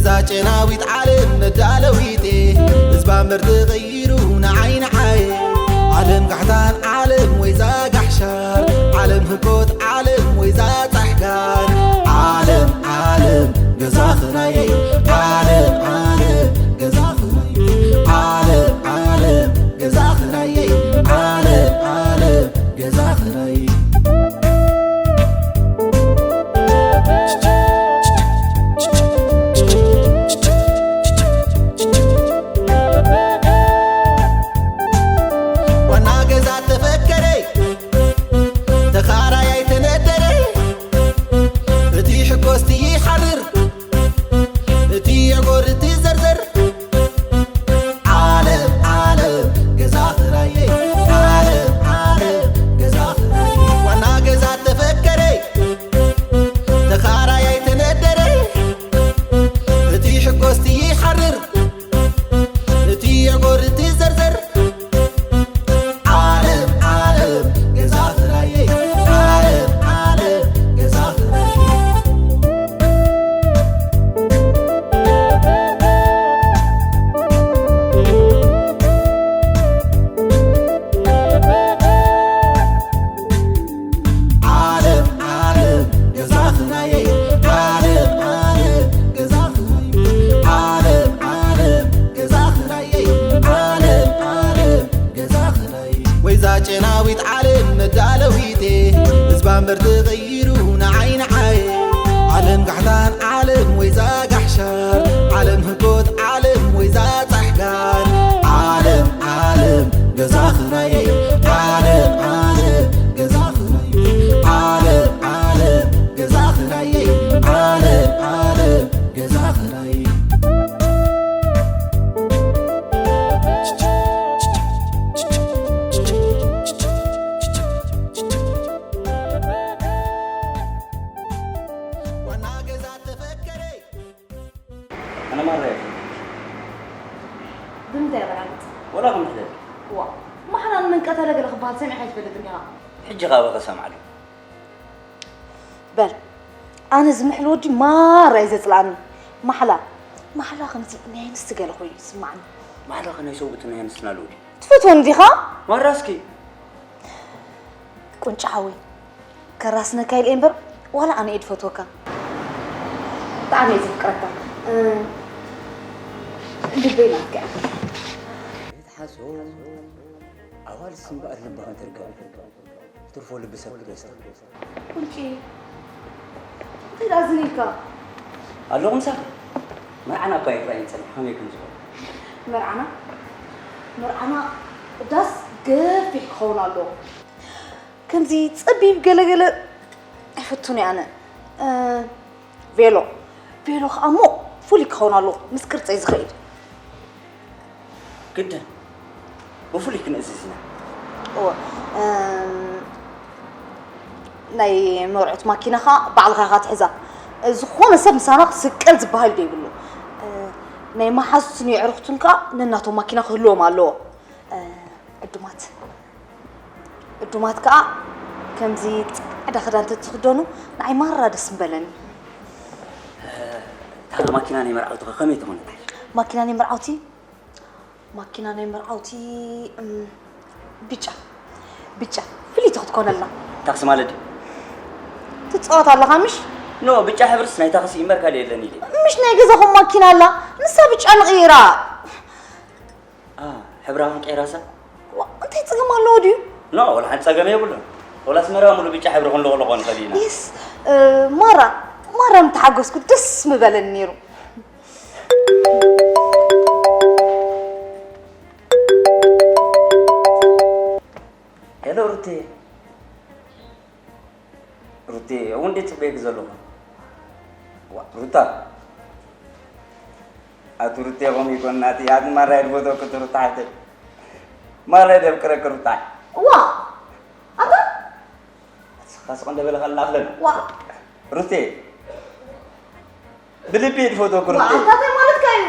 ዛጨናዊት ዓለም መዳለዊቴ ህዝባ እምበር ተቐይሩ ንዓይ ንዓይ ዓለም ጋሕታን ዓለም ወይ ዛጋሕሻር ዓለም ህኮት ዓለም ወይ ዛጻሕጋር ዓለም ዓለም ገዛ ኽራየይ ዓለም ዓለም ገዛ ኽራየይ ዓለም ዓለም ገዛ ኽራየይ ዓለም ዓለም ገዛ ኽራየይ ዋና ገዛ ተፈከረ ተኻራይ ኣይተነደረ እቲ ሕጎስቲ ይሓርር እቲ የጎር እቲ ዘርዘር ዓለም ዓለም ገዛ ኽራየ ዓለም ዓለም ገዛ ኽራየ ዋና ገዛ ተፈከረ ተኻራይ ኣይተነደረ እቲ ሕጎስቲ ይሓርር እቲ የጎር እቲ ዘርዘር ዓለም ዓለም ገዛ ኽራየ ዓለም ዓለም ገዛ ኽራየ ዓለም ዓለም ገዛ ኽራየ ዓለም ዓለም ገዛ ኽራየ ዓለም ዓለም ገዛ ኽራየ ዓለም ዓለም ገዛ ኽራየ ወይዛ ጨናዊት ዓለም መዳለዊቴ ህዝባ እምበር ተቐይሩ ንዓይ ንዓይ ዓለም ጋሕታን ዓለም ወይዛ ጋሕሻር ዓለም ህኮት ዓለም ወይዛ ጻሕጋር ዓለም ዓለም ገዛ ኽራየ ዓለም ዓለም ገዛ ኽራየ ዓለም ዓለም ገዛ ኽራየ ዓለም ዓለም ገዛ ኽራየ ዋና ገዛ ተፈከረ ኣነ ማራ እየ። ብምንታይ በላልት? ወላ ከም ትደሊ። ዋ፣ ማሕላ ንመን ቀተለ ገለ ክበሃል ሰሚዕካ ኣይትፈልጥን ኢኻ። ሕጂ ኻበ ከሰምዓሉ። በል፣ ኣነ እዚ ምሕል ወዲ ማራ እዩ ዘጽልኣኒ። ማሕላ፣ ማሕላ ከምዚ ናይ ኣንስቲ ገለ ኮይኑ ይስማዓኒ። ማሕላ ከ ናይ ሰብኡትን ናይ ኣንስትን ኣለዉ ድዩ? ትፈትወኒ ዲኻ? ማራ እስኪ። ቁንጫ ሓወይ፣ ከራስነካ ኢለ እምበር ዋላ ኣነ እየ ዝፈትወካ። ብጣዕሚ እየ ዘፍቅረካ። እ፣ ልበይ ናትካ እያ። ቤት ሓሶ ኣዋልስ እምበኣር ልብኻ ትርከብ። ትርፎ ልቢ ሰብ ክገዝእ። ቁንጪ፣ እንታይ ደኣ ዝን ኢልካ? ኣለኹ ምሳኺ። መርዓና እኳ ኣይትረኣይን ጸኒሑ፣ ከመይ ከም ዝኾነ። መርዓና? መርዓና ዳስ ገፊሕ ክኸውን ኣለዎ። ከምዚ ጸቢብ ገለገለ ኣይፈቱን እየ ኣነ። እ፣ ቬሎ። ቬሎ ኸኣ እሞ ፍሉይ ክኸውን ኣለዎ፣ ምስ ቅርጸይ ዝኸይድ። ግድን ብፍሉይ ክንእዝዝ ኢና። እወ፣ እም፣ ናይ መርዑት ማኪና ኸኣ ባዕልኻ ኢኻ ትሕዛ። ዝኾነ ሰብ ምሳና ክስቀል ዝበሃል ዘይብሉ። እ፣ ናይ መሓዙትን የዕሩኽቱን ከኣ ነናቶም ማኪና ክህልዎም ኣለዎ። እ፣ ዕዱማት። ዕዱማት ከኣ ከምዚ ጻዕዳ ክዳን እንተትኽደኑ ንዓይ ማራ ደስ ምበለኒ። እታ ማኪና ናይ መርዓውቲ ከ ከመይ ትኾነት? ማኪና ናይ መርዓውቲ? ማኪና ናይ መርዓውቲ፣ እም፣ ብጫ። ብጫ። ፍልይቲ ክትኮነልና። ታክሲ ማለት ድዩ? ትጻወት ኣለኻ ምሽ? ኖ፣ ብጫ ሕብርስ ናይ ታክሲ እምበር ካልእ የለን ኢለ። ምሽ ናይ ገዛኹም ማኪና ኣላ። ንሳ ብጫ ንቕይራ። ኣ፣ ሕብራ ክንቀይራሳ? ዋ፣ እንታይ ጸገም ኣለዎ ድዩ? ኖ፣ ወላ ሓንቲ ጸገም የብሉን። ወላ ኣስመራ ሙሉ ብጫ ሕብሪ ክንልቕልቖ ንኽእል ኢና። የስ፣ እ፣ ማራ፣ ማራ ምተሓጎስኩ ደስ ምበለኒ ነይሩ። ሄሎ ሩቴ። ሩቴ፣ እውን ድየ ጽበየኪ ዘለኹ? ዋ፣ ሩታ። ኣቲ ሩቴ፣ ከምኡ ይኮን ናቲ፣ ኣቲ ማራ እየ ዝፈትወኪ፣ እቲ ሩታ ሓፍተይ። ማራ እየ ዘፍቅረኪ፣ ሩታ። ዋ፣ ኣታ? እስኻ ስቕ እንደ በለ ከላ ኣኽለና። ዋ። ሩቴ፣ ብልቢ እየ ዝፈትወኪ፣ ዋ፣ ሩቴ። ኣታ እንታይ ማለትካ እዩ?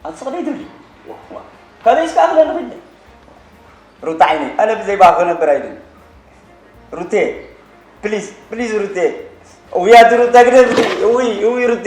ኣቲ ስቕ ደይ ትብሊ? ዋ፣ ዋ። ካልእ እስካ ኣኽለኒ ኺድ። ሩታ ዓይነይ፣ ኣነ ብዘይ ባኺ ክነብር ኣይደልን። ሩቴ፣ ፕሊዝ፣ ፕሊዝ ሩቴ። ውይ ኣቲ ሩታ ግደፍኒ። ውይ፣ ውይ ሩቴ።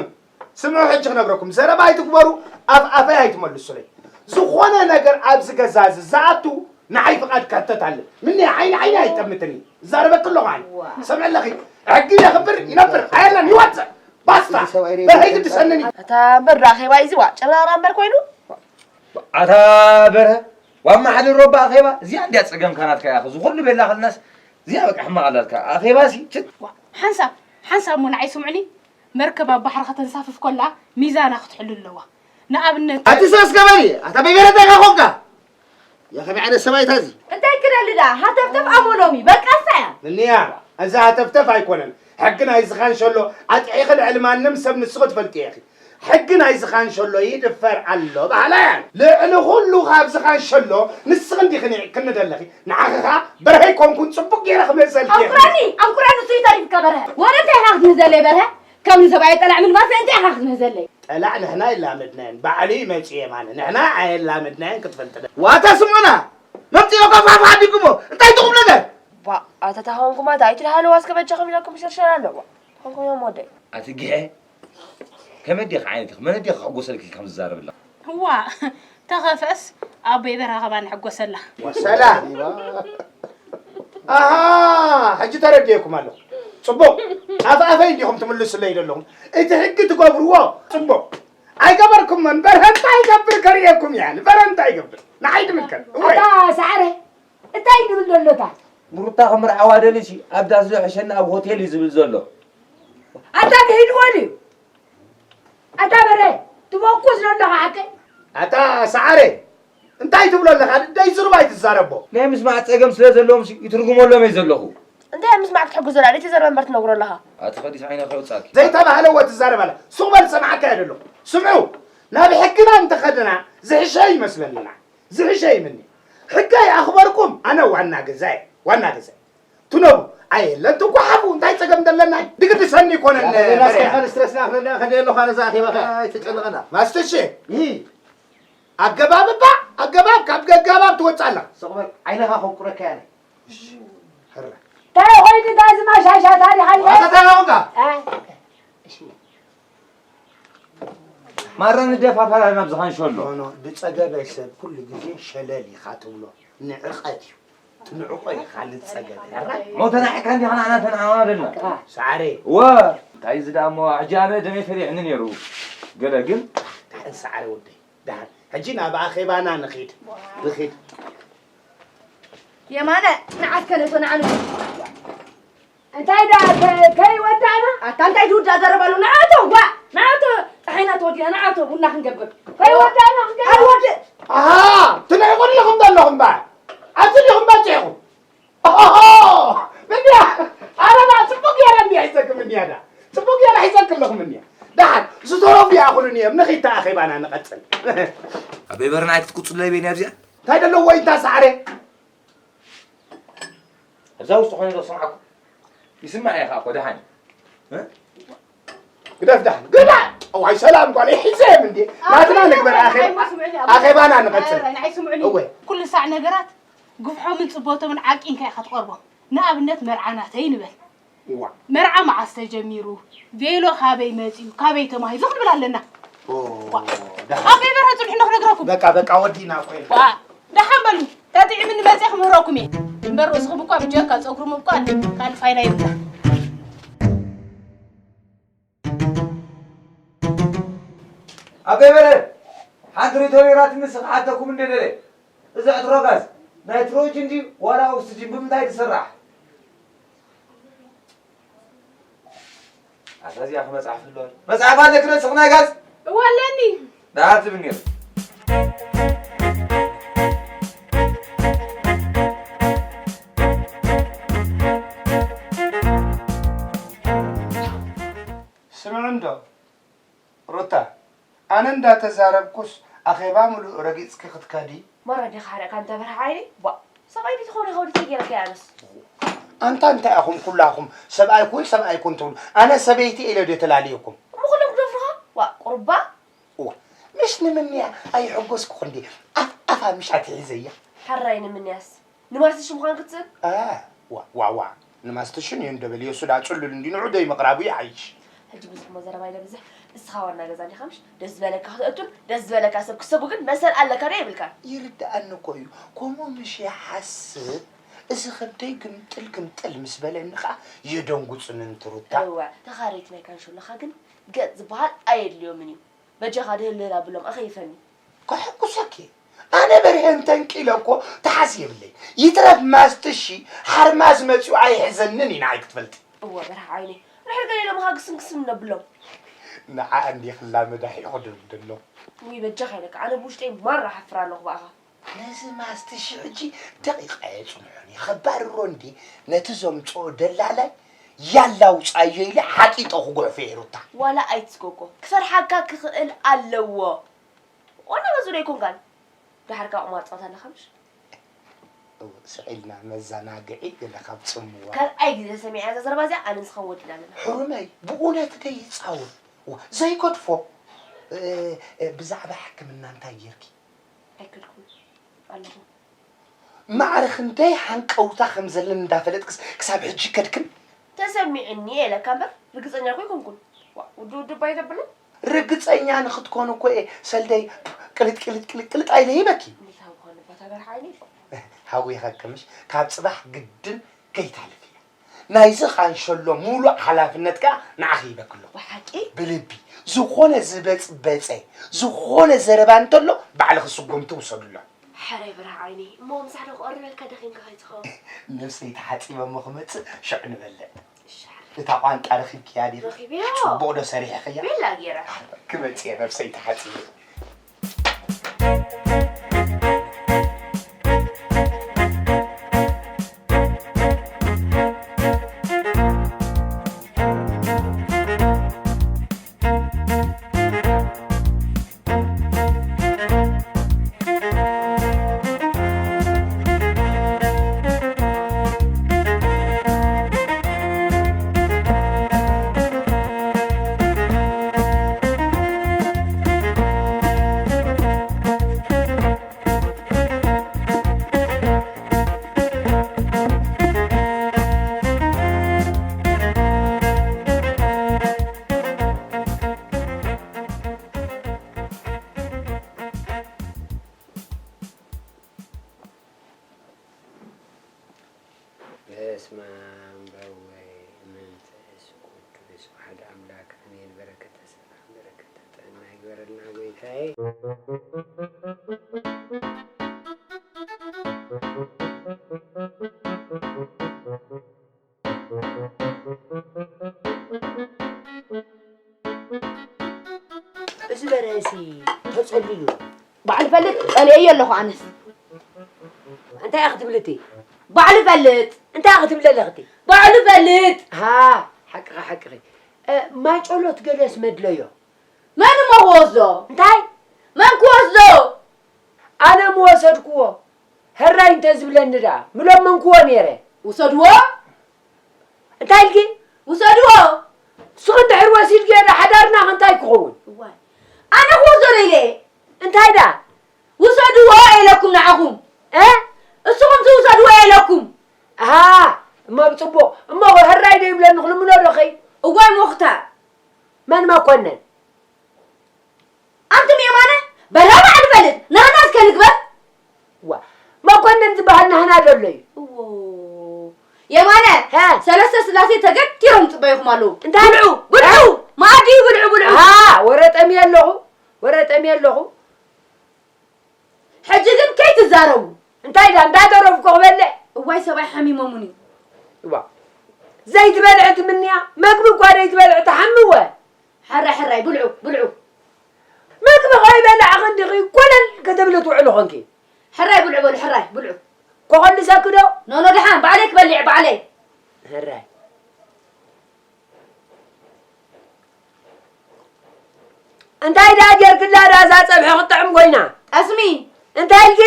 ስምዑ፣ ሕጂ ክነግረኩም፣ ዘረባ ኣይትግበሩ፣ ኣብ ኣፈይ ኣይትመልሱለይ። ዝኾነ ነገር ኣብዚ ገዛ እዚ ዝኣቱ ንዓይ ፍቓድ ክሕተት ኣለ። ምኒ ዓይኒ ዓይኒ ኣይጠምትኒ። እዛረበኪ ኣለኹ ኣነ። ሰምዒ ኣለኺ? ሕጊ የኽብር ይነብር፣ ኣየለን ይወፅእ። ባስታ። በርሀ ይግድሰንን እዩ። እታ እምበር ዶ ኣኼባ እዩ ዝዋ ጨብራራ እምበር ኮይኑ። ኣታ በርሀ፣ ዋማ ሓደ ሮባ ኣኼባ እዚኣ እንዲያ ፀገምካ ናትካ ኢኻ። እዚ ኩሉ ቤላ ከልናስ እዚኣ በቃ ሕማቕ ኣላልካ። ኣኼባ ሲ ችት ሓንሳብ ሓንሳብ እሞ ንዓይ ስምዑኒ። መርከብ ኣብ ባሕሪ ከተንሳፍፍ ኮላ ሚዛና ክትሕሉ ኣለዋ። ንኣብነት ኣቲ ሰስ ገበሪ ኣታ በገረታ ኢኻ ኮንካ። ያ ከመይ ዓይነት ሰብኣይ እታ እዚ? እንታይ ክደሊ ደኣ? ሃተፍተፍ ኣመሎሚ። በቃ እሳ እያ። ንንያ፣ እዚ ሃተፍተፍ ኣይኮነን። ሕጊ ናይ ዝኻን ሸሎ ኣጥዒኺ ልዕሊ ማንም ሰብ ንስኺ ትፈልጢ ኢኺ። ሕጊ ናይ ዝኻን ሸሎ ይድፈር ኣሎ በሃላ እያ። ልዕሊ ኩሉ ካብ ዝኻን ሸሎ ንስኺ እንዲኺ ንዒቅኒ ዘለኺ። ንዓኺ ኸኣ በርሀ ኣይኮንኩን፣ ጽቡቕ ገይረ ክመልሰልኪ እየ። ኣንቁረኒ፣ ኣንቁረኒ፣ እሱ ይተሪፍካ በርሀ። ወረ እንታይ ኢኻ ክትምህዘለይ በርሀ? ከም ንሰብኣይ ጠላዕ ምልባስ እንታይ ኢኻ ክትምህዘለይ? ጠላዕ ንሕና የላመድናየን፣ ባዕሉ እዩ መጺኡ የማነ። ንሕና ኣየላመድናየን ክትፈልጢ ዶ? ዋታ ስምዑና! መጺኡ ኮፍ ዓዲጉሞ፣ እንታይ ትኹም ነገር? ባ፣ ኣታ ተኾንኩም ኣታ ኣይትድሃልዋ እስከ በጃኹም ኢለኩም ይሸርሸር ኣለዋ። ተኾንኩም እዮም ወደይ። ኣቲ ጊሐ፣ ከመይ ዲኺ ዓይነት ኢኺ? መን ዲኺ ክሕጎሰልኪ ከም ዝዛረብ ኣለኹ? እዋ፣ ተኸፍአስ ኣቦይ በርሀ ኸማን ሕጎሰላ። ወሰላ። ኣሃ፣ ሕጂ ተረዲኤኩም ኣለኹ። ጽቡቕ። ኣፍ ኣፈይ እንዲኹም ትምልሱለይ ዘለኹም። እቲ ሕጊ ትገብርዎ ጽቡቕ። ኣይገበርኩሞን። በርሀ እንታይ ይገብር ከርእየኩም እየ። በርሀ እንታይ ይገብር? ንዓይ ትምልከት። እወ። ኣታ ሰዓረ፣ እንታይ ይብል ዘሎ እታ? ንሩታ ክምርዓዋ ደሊሲ ኣብ ዳስ ዶ ሕሸኒ ኣብ ሆቴል እዩ ዝብል ዘሎ። ኣታ ክሂድዎ ድዩ? ኣታ በረ፣ ትበኩስ ዘለኻ ሓቀይ? ኣታ ሰዓረ፣ እንታይ ትብሎ ኣለኻ? ደይ ዝሩባ ኣይትዛረቦ። ናይ ምስማዕ ጸገም ስለ ዘለዎም ሲ ይትርጉመሎም እየ ዘለኹ። እንታይ ኣብ ምስማዕ ክትሕግዞ ደኣ? ደይ ትዘረበ እምበር ትነግሮ ኣለኻ። ኣቲ ኸዲስ ዓይነ ከውጻኪ። ዘይተባህለ ወ ትዛረብ ኣላ። ሱቕ በል ሰማዕካ እየ ዘለኹ። ስምዑ፣ ናብ ሕግና እንተኸድና ዝሕሸ ይመስለንና። ዝሕሸ ይምኒ። ሕገ ይኣኽበርኩም፣ ኣነ ዋና ገዛይ፣ ዋና ገዛይ። ትነቡ፣ ኣየለን ትጓሓፉ፣ እንታይ ጸገም ደለና? ድግዲ ሰኒ ይኮነን፣ ያ፣ ሌላ በርያ። ስኻ ስትረስና ክነዳ ከደ ኣለኹ፣ ኣነ ዝኣኺበኻ፣ ኣይትጨነቐና። ማስተሽ፣ ይሂ። ኣገባብ እባ፣ ኣገባብ፣ ካብ ገጋባብ ትወጽእ ኣላ። ስቕ በል፣ ዓይንኻ ከንቁረካ እየ ኣነ። ሕረ። እንታይ ኮይኑ እታ ዝማሻሻ ታሪኽ ኣለ? ዋታ እንታይ ኣለውካ? እ? ማራ ንደፋፋራ ናብ ዝኻን ሸሎ። ኖ፣ ኖ፣ ብጸገበ ሰብ ኩሉ ግዜ ሸለል ኢኻ ትብሎ። ንዕቐት እዩ። ትንዕቆ ኢኻ ንጸገበ። ሕረ? ሞ ተናዒካ እንዲኻ ንዓና ተናዕዋ ደልና። ሰዓረ። ወ፣ እንታይ እዚ ደኣ እሞ፣ ሕጂ ኣነ ደመይ ፈሪሕኒ ነይሩ። ገለ ግን ደሓን ሰዓረ ወደይ፣ ደሓን። ሕጂ ናብ ኣኼባና ንኺድ። ንኺድ። የማነ፣ ንዓት ከነቶ ንዓኑ። እንታይ ደኣ ከ-፣ ከይወዳእና? ኣታ እንታይ ዝውዳእ ዘረባ ኣሎ? ንዓቶ፣ ዋ! ንዓቶ፣ ጸሓይና ተወዲና፣ ንዓቶ፣ ቡና ክንገብር። ከይወዳእና ክንገብር? ኣልወድእ። ኣሃ፣ ትንዕቁኒ ኢኹም ዘለኹም እምበኣር። ኣብዚ ዲኹም በጺሕኩም? ኦሆ! ምንድያ? ኣረ፣ ና፣ ጽቡቕ ጌረ እንድያ ሒዘክም እንድያ፣ ዳ። ጽቡቕ ጌረ ሒዘክለኹም እንድያ። ደሓን፣ ዝተረፉ ይኣኽሉኒ እዮም። ንኺድ፣ እታ ኣኼባና ንቐጽል። ኣበይ በርናይ ክትቁጽለይ በይኒ ኣብዚኣ? እንታይ ደለዎ ኢንታ ሰዓረ? እዛ ውስጥ ኾይነ ዶ ሰምዓኩም? ይስማዕ እየ ኸዓ እኮ ደሓን። እ? ግደፍ ደሓን። ግዳ! እዋይ ሰላም ጓለይ ሒዘ እየ እንዴ? ናትና ንግበር ኣኼባ። ኣኼባና ንቐጽል። እወ። ኩሉ ሳዕ ነገራት ግፍሖምን ጽቦቶምን ዓቂንካ ኢኻ ትቐርቦም። ንኣብነት መርዓ ናተይ ንበል። እዋ። መርዓ መዓስ ተጀሚሩ? ቬሎ ካበይ መጺኡ? ካበይ ተማሂዙ? ክንብል ኣለና። ኦ፣ ዋ። ደሓን። ኣበይ በርሀ ጽንሑ እንዶ ክነግረኩም። በቃ፣ በቃ፣ ወዲና እኮ ኢና። ዋ፣ ደሓን በሉ። ተጥዒምኒ መጺአ ክምህረኩም እየ። እምበር ርእስኹም እኳ ብጀካ ጸጉርኩም እኳ ካልእ ፋይዳ የብላን። ኣበይ በርሀ፣ ሓንቲ ሪቶ ነይራትኒ ንስኻ ሓተኩም እንደ ደለ። እዚ ዕትሮ ጋዝ ናይ ትሮጅን ድዩ ዋላ ኦክስጅን ብምንታይ ዝስራሕ? ኣታ እዚኣ ክመጽሓፍ ኣለዋ። መጽሓፍ ኣለኪ ዶ ንስኺ ናይ ጋዝ? እወ ኣለኒ። ደሓር ትብል ነይሩ። ስምዑ እንዶ። ሩታ፣ ኣነ እንዳተዛረብኩስ ኣኼባ ምሉእ ረጊጽኪ ክትከዲ? ማራ ዲኻ ሓረቃ እንተ በርሃ ዓይኒ? ቧእ! ሰብኣይ ድዩ ትኾኒ ከውዲ ተጌርካ ያነስ? ኣንታ እንታይ ኣኹም ኩላኹም ሰብኣይ ኩን ሰብኣይ ኩን ትብሉ? ኣነ ሰበይቲ ኢለ ድየ ተላልየኩም? እሞ ኩሎም ክደፍሩኻ? ዋ፣ ቁርባ? እዋ፣ ምሽ ንምንያ ኣይሕጎስኩኹን ድየ? ኣፍ ኣፋ ምሽ ኣትሒዘያ? ሕራይ ንምንያስ? ንማስቲ ሽምዃን ክትስእን? ኣ፣ ዋ፣ ዋ፣ ዋ። ንማስቲ ሽን እየ እንደበል፣ የሱ ዳ ጽሉል እንዲ ንዑ ደይ ምቕራቡ ይሓይሽ። ሕጂ ብዙሕ እሞ ዘረባ ይደብዝሕ። እስኻ ዋና ገዛ እንዲኻ ምሽ? ደስ ዝበለካ ክትእቱን ደስ ዝበለካ ሰብ ክሰቡ ግን መሰል ኣለካ ዶ የብልካን? ይርድኣኒ እኮ እዩ። ከምኡ ምሽ ይሓስብ። እዚ ከብደይ ግምጥል ግምጥል ምስ በለኒ ኸኣ የደንጉጽኒ እንትሩታ። እወ፣ ተኻረይቲ ናይ ካንሾሎኻ ግን ገጽ ዝበሃል ኣየድልዮምን እዩ። በጃኻ ድህልህል ኣብሎም፣ ኣኸይፈኒ። ከሐጉሰኪ። ኣነ በርሄ እንተንቂለ እኮ ተሓስ የብለይ። ይትረፍ ማስትሺ፣ ሓርማዝ መጺኡ ኣይሕዘንን ኢና ኣይክትፈልጢ። እወ፣ በርሃ ዓይነይ። ርሕር ገለ ኢሎምኻ ግስም ግስም ነብሎም። ንዓ እንዲ ክላመዳ ሒቑ ደሎ። ውይ፣ በጃኻ ኢለካ። ኣነ ብውሽጠይ ማራ ሓፍር ኣለኹ ብኣኻ። ነዚ ማስትሽ ሕጂ ደቂቃ የጽንሖን እዩ። ከባርሮ እንዲ ነቲ ዘምጽኦ ደላላይ ያላ ውጻዮ ኢለ ሓጢጦ ክጉሕፎ እየ ሩታ። ዋላ ኣይትስጎጎ። ክፈርሓካ ክኽእል ኣለዎ። ዋላ በዚ ዶ ኣይኮንካን? ደሓር ካብ ቁማር ጸወታ ኣለኻ ምሽ? እው፣ ስዒልና መዘናግዒ ገለ ካብ ጽምዋ። ካልኣይ ግዜ ሰሚዐ እዛ ዘረባ እዚኣ ኣነ ንስኻን ወዲና ኣለና። ሕሩመይ፣ ብእውነት ደይ ይጻወር። ዋ፣ ዘይገድፎ። እ፣ እ፣ ብዛዕባ ሕክምና እንታይ ጌርኪ? ኣይከድኩን ኣለኹ። ማዕረ ክንደይ ሃንቀውታ ከም ዘለኒ እንዳፈለጥክስ ክሳብ ሕጂ ከድክን? ተሰሚዕኒ ኢለካ እምበር ርግጸኛ እኮ ኣይኮንኩን። ዋ፣ ውድብ ውድብ ኣይተብልን? ርግጸኛ ንኽትኮኑ እኮ እየ ሰልደይ ቅልጥ ቅልጥ ቅልጥ ቅልጥ ኣይለ ሂበኪ። እንዴት ኣውኳ ንባታ በርሓ ዓይነይ? ሃዊ ይኸክምሽ ካብ ጽባሕ ግድን ከይታልፍ እያ። ናይዚ ኻንሸሎ ሙሉእ ሓላፍነት ከኣ ንዓኺ ሂበክሎ። ብሓቂ? ብልቢ ዝኾነ ዝበጽበጸ ዝኾነ ዘረባ እንተሎ ባዕልኺ ስጉምቲ ውሰድሎ። ሕራይ በርሃ ዓይነይ፣ እሞ ምሳሕ ዶ ክቐርበልካ ደኺምካ ከይትኸውን? ነብሰይ ተሓጺበ እሞ ክመጽእ ሽዑ ንበልዕ። እሺ፣ ሕራይ። እታ ቋንጣ ረኺብክያ ዲኺ? ረኺበዮ። ጽቡቕ ዶ ሰሪሕኽያ? ቤላ ገይረ። ክመጽእ እየ ነብሰይ ተሓጺበ። በስመ አብ ወወልድ ወመንፈስ ቅዱስ አሐዱ አምላክ አሜን። በረከተ ሰላም በረከተ ጥዕና ይግበረልና ጎይታዬ። እዚ በረሲ ተጸሊሉ። ባዕሉ ፈልጥ ጸሊኤዮ ኣለኹ ኣነስ። እንታይ ኢኺ ትብሊ እቲ? ባዕሉ ፈልጥ። እንታይ ኢኺ ትብሊ ኣለኺ እቲ? ባዕሉ ፈልጥ። ሃ፣ ሓቅኺ፣ ሓቅኺ። እ፣ ማይ ጨሎት ገለስ መድለዮ። መን እሞ ክወስዶ? እንታይ? መን ክወስዶ? ኣነ ምወሰድክዎ። ህራይ እንተ ዝብለኒ ደኣ፣ ምለመንክዎ ነይረ። ውሰድዎ? እንታይ ኢልኪ? ውሰድዎ። ንስኺ እንድሕር ወሲድክዮ ደኣ፣ ሓዳርና ከ እንታይ ክኸውን? እዋይ። ኣነ ክወስዶ ዶ ኢለ? እንታይ ደኣ? ውሰድዎ ኢለኩም ንዓኹም። እ? እስኹም ትውሰድዎ ኢለኩም። ኣሃ፣ እሞ ብጽቡቕ። እሞ ህራይ ዶ ይብለኒ ክልምኖ ዶ ኸይ? እዋይ ሞኽታ። መን መኮነን? ኣንቱም የማነ፣ በላ ባዕሉ ፈልጥ፣ ናህና እስከ ንግበር። ዋ፣ መኮነን ዝበሃል ናህና ዶ ኣሎ እዩ? እዎ። የማነ፣ ሀ። ሰለስተ ስላሴ ተገቲሮም ጽበዩኹም ኣለዉ። እንታይ? ብልዑ፣ ብልዑ፣ ሀ? መኣዲ ብልዑ፣ ብልዑ። ኣሃ፣ ወረ ጠምየ ኣለኹ፣ ወረ ጠምየ ኣለኹ። ሕጂ ግን ከይትዛረቡ። እንታይ ዳ እንዳደረፍኩ ክበልዕ? እዋይ ሰብኣይ ሓሚሞሙኒ። እዋ። ዘይትበልዕ ትምንያ? መግቢ እኳ ዘይትበልዕ ትሓሚ እወ። ሕራይ ሕራይ ብልዑ ብልዑ። መግቢ ከይበላዕኺ እንዲኺ ኮለል ከተብሊ ትውዕሊ ኾንኪ። ሕራይ ብልዑ በሉ ሕራይ ብልዑ። ኮኸልሰኪ ዶ? ኖኖ ደሓን ባዕለይ ክበልዕ ባዕለይ። ሕራይ። እንታይ ደኣ ጌርክላ ደኣ እዛ ጸብሒ ክትጥዕም ኮይና? ጠስሚ። እንታይ ኢልኪ?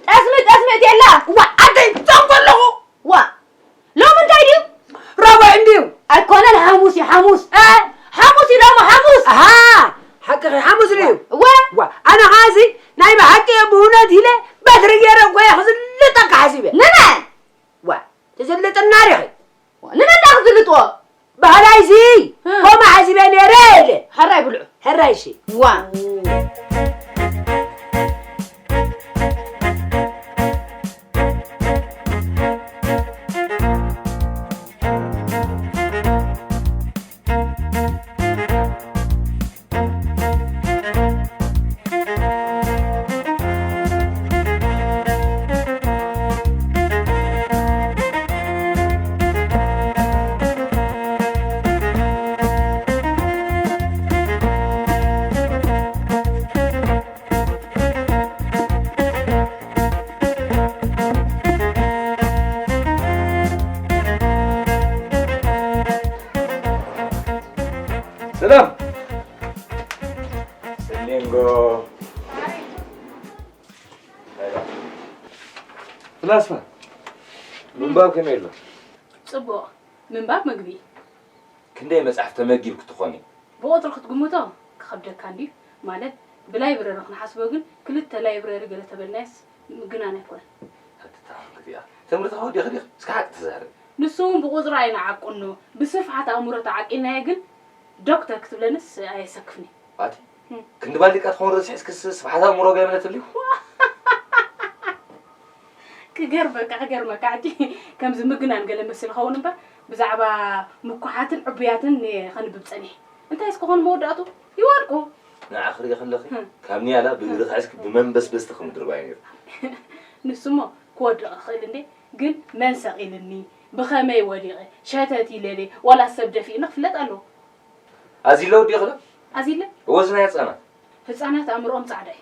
ጠስሚ፣ ጠስሚ እትየላ። ዋ፣ ኣደይ፣ ጾም ከለኹ። ዋ፣ ሎሚ እንታይ ድዩ? ረቡዕ እንድዩ። ኣይኮነን፣ ሓሙስ እዩ፣ ሓሙስ። እ? ሓሙስ እዩ ሎሚ፣ ሓሙስ። ኣሃ፣ ሓቅኺ፣ ሓሙስ ድዩ? እወ። ዋ፣ ኣነ ኸዓ እዚ ናይ ብሓቂ እየ ብእውነት ኢለ በትሪ ገይረ እኮ እየ ክዝልጠካ ሓሲበ። ንመን? ዋ፣ ትዝልጥና ዲኺ? ንመን ደኣ ክትዝልጥዎ? ባህላይሲ፣ እ። ከምኡ ሓሲበ ነይረ ኢለ። ሕራይ ብልዑ። ሕራይ እሺ። ዋ። ፍላስፋ፣ ምንባብ ከመይ ኣሎ? ጽቡቕ። ምንባብ ምግቢ። ክንደይ መጽሓፍ ተመጊብኪ ትኾኒ? ብቑጽሪ ክትግምቶ ክኸብደካ እንድዩ። ማለት፣ ብላይብረሪ ክንሓስቦ ግን፣ ክልተ ላይብረሪ ገለ ተበልናዮስ ምግናን ኣይኮነን። ኣቲ ተኣምር እዚኣ። ትምህርቲ ከወዲኺ ዲኺ? እስከ ሓቂ ተዛረቢ። ንሱ እውን ብቑጽሪ ኣይንዓቅኖ፣ ብስፍሓት ኣእምሮ ተዓቂናዮ ግን፣ ዶክተር ክትብለንስ ኣየሰክፍኒ። ኣቲ፣ እም። ክንዲ ባሊቃ ትኸውን ረሲሕስኪ ስፍሓት ኣእምሮ ገለ ትብሊ? ክገርመካ፣ ክገርመካ፣ ሕጂ ከምዚ ምግናን ገለ መስል ይኸውን እምበር፣ ብዛዕባ ምኩሓትን ዕቡያትን እየ ከንብብ ጸኒሐ። እንታይ እስከ ኾን መወዳእቱ? ይወድቁ። ንዓ ክርኢ ከለኺ፣ እም። ካብ ንያላ ብእግሪ ክሕዝኪ ብመንበስበስቲ ከምድርባዮ ነይሩ። ንሱሞ ክወድቕ ይኽእል እንዴ? ግን መን ሰቒልኒ? ብኸመይ ወዲቐ? ሸተት ኢለ ድየ? ዋላ ሰብ ደፊእኒ ክፍለጥ ኣለዎ። ኣዚለ ወዲእኺ ዶ? ኣዚለ? እወ፣ እዚ ናይ ህጻናት። ህጻናት ኣእምሮኦም ጻዕዳ እዩ።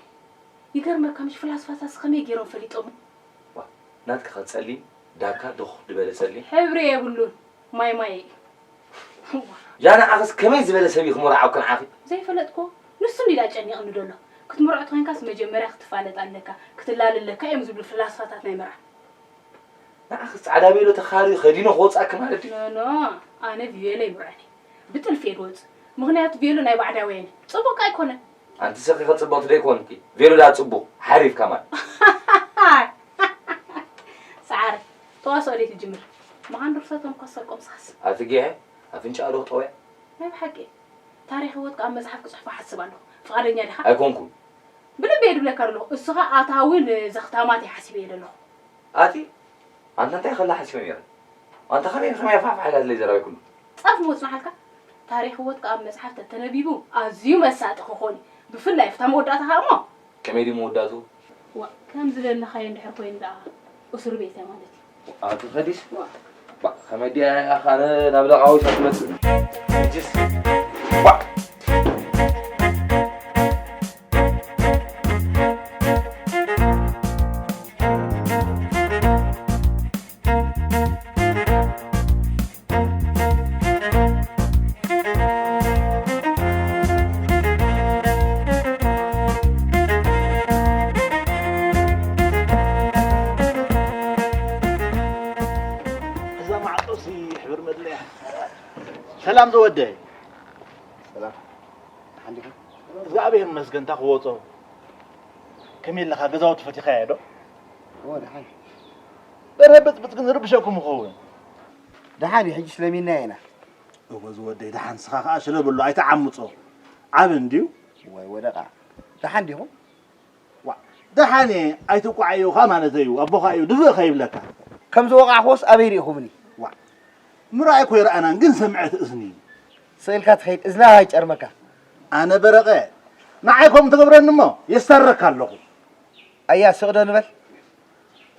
ይገርመካ፣ ምሽ ፍላስፋታስ ከመይ ገይሮም ፈሊጦሞ? ዋ፣ ናትካ ከ ጸሊም፣ ዳካ ድኹ ዝበለ ጸሊም። ሕብሪ የብሉን፣ ማይ ማይ እዩ። ያ ንዓኽስ ከመይ ዝበለ ሰብ እዩ ክመርዓውኪ ንዓኺ? ዘይፈለጥኩ፣ ንሱ እንዲዳ ጨኒቕኒ ደሎ። ክትምርዖ ተኾይንካስ መጀመርያ ክትፋለጥ ኣለካ፣ ክትላለለካ እዮም ዝብሉ ፍላስፋታት ናይ መርዓ። ንዓኺ ጻዕዳ ቬሎ ተኻርዩ ከዲኑ ክወጻኪ ማለት ድዩ? ኖ፣ ኖ፣ ኣነ ብቬሎ ይምርዐኒ። ብጥልፊ እየ ዝወጽእ። ምኽንያቱ ቬሎ ናይ ባዕዳውያን እዩ። ጽቡቕ ኣይኮነን። ኣንቲ ሰኺ ከጽብቕቲ ዶ ኣይኮንኪ? ቬሎ ደኣ ጽቡቕ፣ ሓሪፍ ከማን። ሰዓረ፣ ተዋስኦ ደይ ትጅምር። መኻን ድርሰቶም እኳ ዝሰርቆም ስኻስ። ኣቲ ጌሐ፣ ኣፍንጫኣ ዶ ክጠውያ? ናይ ብሓቂ። ታሪኽ ህይወትካ ኣብ መጽሓፍ ክጽሕፎ ሓስብ ኣለኹ። ፍቓደኛ ዲኻ? ኣይኮንኩን። ብልቢ እየ ድብለካ ዘለኹ። እስኻ ኣታዊ ንዘኽታማት እየ ሓሲበ እየ ዘለኹ። ኣቲ፣ ኣንታ እንታይ ከላ ሓሲበ ነይረ? ኣንታ ከመይ፣ ከመይ ኣፋሕፋሕ ኢላ ዝለይ ዘረባይ ኩሉ? ጻፍ ምወጽናሓልካ? ታሪኽ ህይወትካ ኣብ መጽሓፍ ተተነቢቡ ኣዝዩ መሳጢ ክኾን እዩ። ብፍላይ ኣብታ መወዳእታኻ እሞ። ከመይ ድዩ መወዳእትኡ? ዋ፣ ከም ዝደለኻዮ እንድሕር ኮይኑ ደኣ እሱር ቤት እያ ማለት እዩ። ኣቲ ኸዲስ? ዋ። ባ፣ ከመይ ድያ ኢኻ ኣነ ናብ ለቓዊት ክትመጽእ? ሕጅስ? ባ! እዛ ማዕጾ ሲ ሕብር መድለያ። ሰላም ዘወደይ። ሰላም። ደሓን ዲኹም? እግዚኣብሔር ይመስገን፣ እንታይ ክወጾ? ከመይ ኣለኻ? ገዛውቲ ፈቲኻዮ ዶ? እወ፣ ደሓን። በርሀ ብጥብጥ ግን ዝርብሸኩም ይኸውን። ደሓን እዩ፣ ሕጂ ስለሚና ኢና። እወ ዝወደይ፣ ደሓን ንስኻ ኸዓ ሽለ ብሎ፣ ኣይትዓምጾ። ዓቢ እንድዩ። ወይ ወደቓ። ደሓን ዲኹም? ዋ፣ ደሓን እየ፣ ኣይትቋዓዮኻ ማለተይ እዩ፣ ኣቦኻ እዩ፣ ድፍእ ከይብለካ። ከም ዝወቓዕኩዎስ ኣበይ ርኢኹምኒ? ዋ፣ ምርኣይ እኮ ይረኣናን፣ ግን ሰምዐት እዝኒ። ስቕ ኢልካ ትኸይድ፣ እዝንኻ ይጨርመካ። ኣነ በረቐ፣ ንዓይ ከምኡ ትገብረኒ እሞ፣ የስታርረካ ኣለኹ። ኣያ፣ ስቕ ዶ ንበል?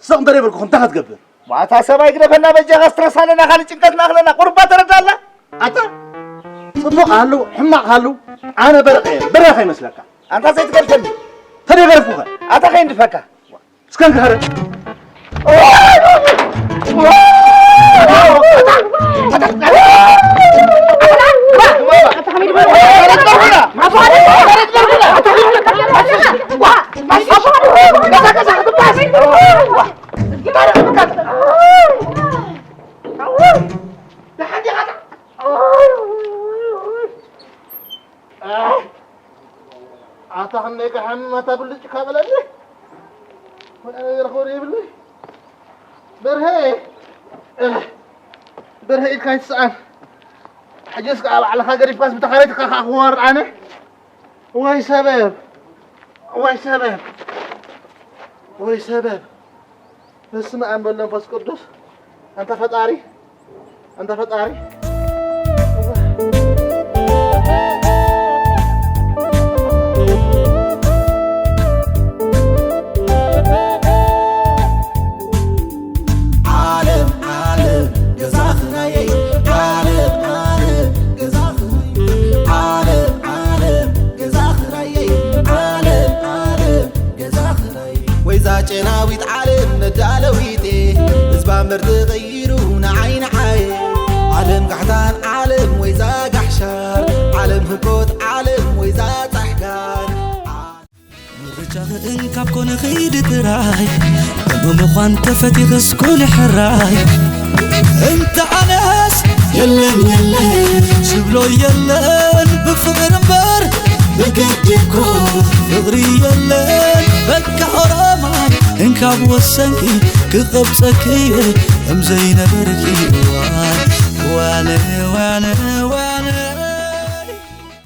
ስቕ እንተ ደይበልኩ እንታይ ክትገብር? ዋታ ሰብኣይ ግደፈና በጃኻ፣ ስትረስ ኣለና፣ ካልእ ጭንቀት ንኣኽለና። ቁሩባ ተረዳእና። ኣታ ጽቡቕ ሃሉ፣ ሕማቕ ሃሉ፣ ኣነ በረቐ እየ። በረኸ ይመስለካ? ኣንታ ዘይትገድፈኒ። ተደይ ገረፍኩኸ? ኣታ ከይንድፈካ። እስከ እንክኸረ። ኣታ ክንደይ ክሓምም ኣታ ብልጭ ካበለኒ። ወላ ነገር ኾር ይብልኒ። በርሀ፣ በርሀ ኢድካ ይትስኣን። ሕጅስ ከኣ ባዕልኻ ገዲፍካስ ብተኻረይትካ ከኣ ክወርድ ኣነ። ወይ ሰበብ፣ ወይ ሰበብ፣ ወይ ሰበብ። በስመ ኣብ ወወልድ ወመንፈስ ቅዱስ። ኣንታ ፈጣሪ፣ ኣንታ ፈጣሪ። ዓለም፣ ዓለም፣ ገዛ ኽራየይ። ዓለም፣ ዓለም፣ ገዛ ኽራየይ። ዓለም፣ ዓለም፣ ገዛ ኽራየይ። ዓለም፣ ዓለም፣ ገዛ ኽራይ። ወይዛ ጨናዊት ዓለም መዳለዊቴ፣ ህዝባ እምበር ተቐይሩ ንዓይ ንዓይ። ዓለም ጋሕታን ዓለም ወይዛ ጋሕሻር፣ ዓለም ህኮት ዓለም ወይዛ ጻሕጋር። ምርጫ ቻኽእን ካብ ኮነ ኸይዲ ጥራይ እሞ ምዃን ተፈቲኽስ ኩን ሕራይ። እንተ ኣነስ የለን የለን ዝብሎ የለን ብፍቕር እምበር ብግዲ እኮ ፍቕሪ የለን። በቃ ኦሮማይ እንካብ ወሰንኪ ክቐብጸኪ እየ እምዘይነበርኪ እዋ